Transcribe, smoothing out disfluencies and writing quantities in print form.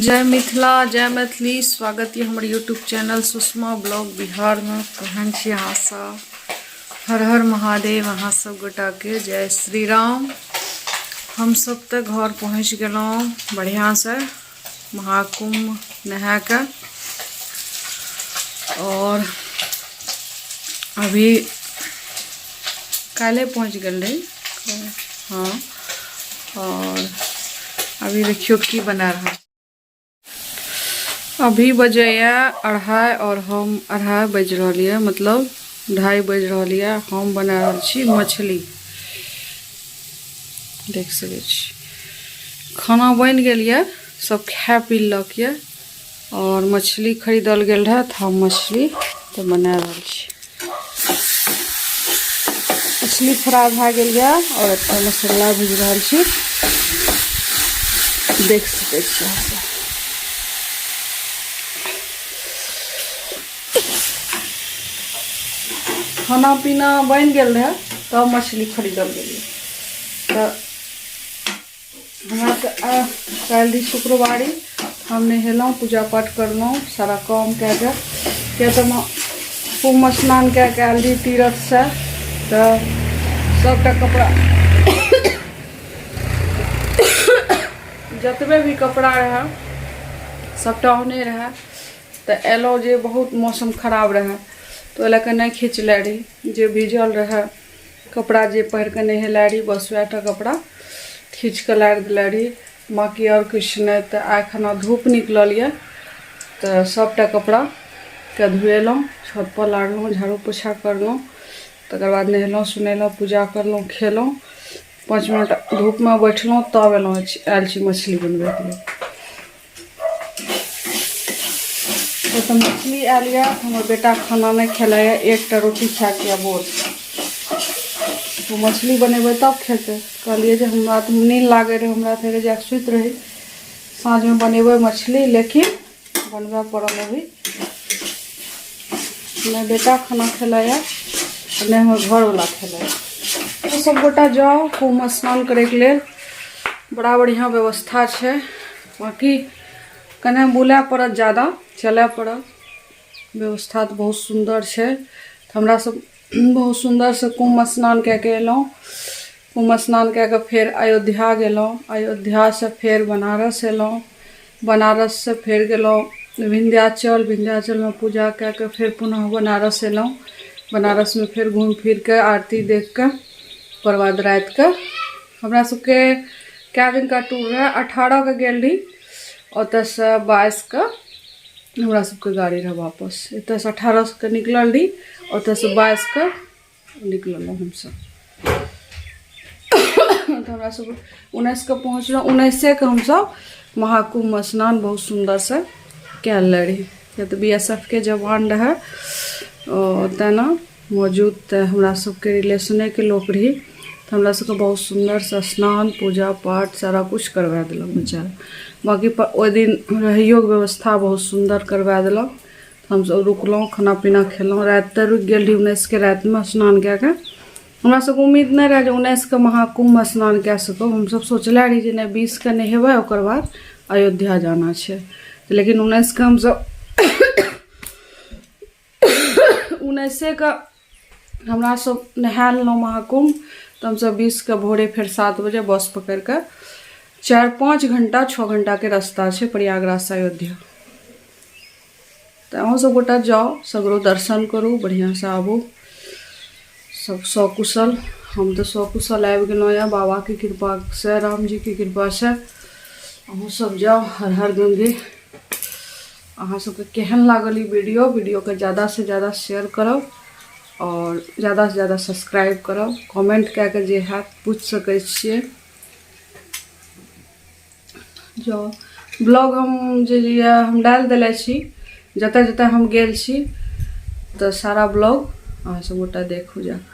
जय मिथिला जय मैथिली। स्वागत यऽ हमर यूट्यूब चैनल सुषमा ब्लॉग बिहारमे। केहन छी अहाँ सब? हर हर महादेव अहाँ सब गोटाके, जय श्री राम। हमसब तऽ घर पहुँच गेलहुँ बढ़िआँसँ महाकुम्भ नहा कऽ, और अभी काल्हि पहुँच गेल रही। हाँ, और अभी देखियो की बना रहल। अभी बजैया 2:30 और हम 2:30 बजि रहल यऽ, मतलब 2:30 बजि रहल यऽ। हम बना रहल छी मछली, देख सकै छी। खाना बनि गेल यऽ, सब खा पी लेलक यऽ, और मछली खरीदल गेल रहै तऽ हम मछली तऽ बना रहल छी। मछली फ्राई भए गेल यऽ और एतऽ मसाला भुजि रहल छी, देख सकै छी अहाँ सब। खाना पीना बनि गेल रहै तब मछली खरीदल गेलियै। तऽ हमरा तऽ काल्हि रही शुक्रवारी, हम नहेलहुँ, पूजा पाठ करलहुँ, सारा काम कए कऽ, किया तऽ कुम्भ स्नान कए कऽ आयल रही तीरथसँ, तऽ सभटा कपड़ा जतबे भी कपड़ा रहए सभटा ओहने रहए। तऽ अयलहुँ जे बहुत मौसम खराब रहए, तऽ ओहि लए कऽ नहि खिचले रही। जे भीजल रहए कपड़ा जे पहिर कऽ नहेले रही, बस वएह टा कपड़ा खींच कऽ लारि देले रही, बाँकी आओर किछु नहि। तऽ आइ खना धूप निकलल यऽ तऽ सभटा कपड़ाके धुएलहुँ, छतपर लारलहुँ, झाड़ू पोछा करलहुँ, तकर बाद नहेलहुँ सुनेलहुँ, पूजा करलहुँ, खेलहुँ, 5 मिनट धूपमे बैठलहुँ, तब एलहुँ आयल छी मछली बनबैके लेल। तऽ मछली आयल यऽ, हमर बेटा खाना नहि खेलै यऽ, एकटा रोटी खाके यऽ बोल। तऽ मछली बनेबै तब खेतै। कहलियै जे हमरा तऽ नींद लागै रहै, हमरा तऽ जाकऽ सुति रही, साँझमे बनेबै मछली, लेकिन बनबऽ पड़ल। अभी नहि बेटा खाना खेलै यऽ, नहि हमर घरवला खेलै। तऽ सब गोटा जाउ कुम्भ स्नान करैके लेल, बड़ा बढ़िआँ व्यवस्था छै। बाँकी कने बुलए पड़त, जादा चलए पड़त, व्यवस्था तऽ बहुत सुन्दर छै। तऽ हमरा सब बहुत सुन्दरसँ कुम्भ स्नान कए कऽ एलहुँ। कुम्भ स्नान कए कऽ फेर अयोध्या गेलहुँ, अयोध्यासँ फेर बनारस एलहुँ, बनारससँ फेर गेलहुँ विन्ध्याचल, विन्ध्याचलमे पूजा कए कऽ फेर पुनः बनारस एलहुँ। बनारसमे फेर घुमि फिर कऽ आरती देख कऽ ओकर बाद रातिके हमरा सबके कए दिनका टूर रहै, 18के गेल रही, ओतऽसँ 22के हमरा सबके गाड़ी रहै वापस। एतऽसँ 18के निकलल रही, ओतऽसँ 22के निकललहुँ हमसब। तऽ हमरा सब 19के पहुँचलहुँ, 19के हमसब महाकुम्भ स्नान बहुत सुन्दरसँ कए लेने रही, किया तऽ बी एस एफ के जवान रहै तेना मौजूद, तऽ हमरा सबके रिलेशनेके लोक रही, तऽ हमरा सबके बहुत सुन्दरसँ स्नान पूजा पाठ सारा किछु करबा देलक बेचारा। बाँकी ओहि दिन रहैयोके व्यवस्था बहुत सुन्दर करबा देलक। हमसब रुकलहुँ, खाना पीना खेलहुँ, राति तऽ रुकि गेल रही। 19के रातिमे स्नान कए कऽ हमरा सबके उम्मीद नहि रहए जे 19के महाकुम्भमे स्नान कए सकब। हमसब सोचले रही जे नहि, 20के नहेबै, ओकर बाद अयोध्या जाना छै, लेकिन 19के हमसब 19के हमरा सब नहा लेलहुँ महाकुम्भ। तऽ हमसब 20के भोरे फेर 7 बजे बस पकड़ि कऽ 4-5 घण्टा 6 घण्टाके रास्ता छै प्रयागराजसँ अयोध्या। तऽ अहूँ सब गोटा जाउ, सगरो दर्शन करू, बढ़िआँसँ आबू सब सकुशल। हम तऽ सकुशल आबि गेलहुँ यऽ बाबाके कृपासँ, रामजीके कृपासँ। अहूँ सब जाउ। हर हर गंगे। अहाँ सबके केहन लागल ई वीडियो? वीडियोके ज़्यादासँ ज़्यादा शेयर करब आओर ज़्यादासँ ज़्यादा सब्सक्राइब करब। कमेंट कए कऽ जे हैत पूछि सकै छियै। जो ब्लॉग हम जे यऽ हम डालि देले छी, जतऽ जतऽ हम गेल छी, तऽ सारा ब्लॉग अहाँ सब गोटा देखू जाकऽ।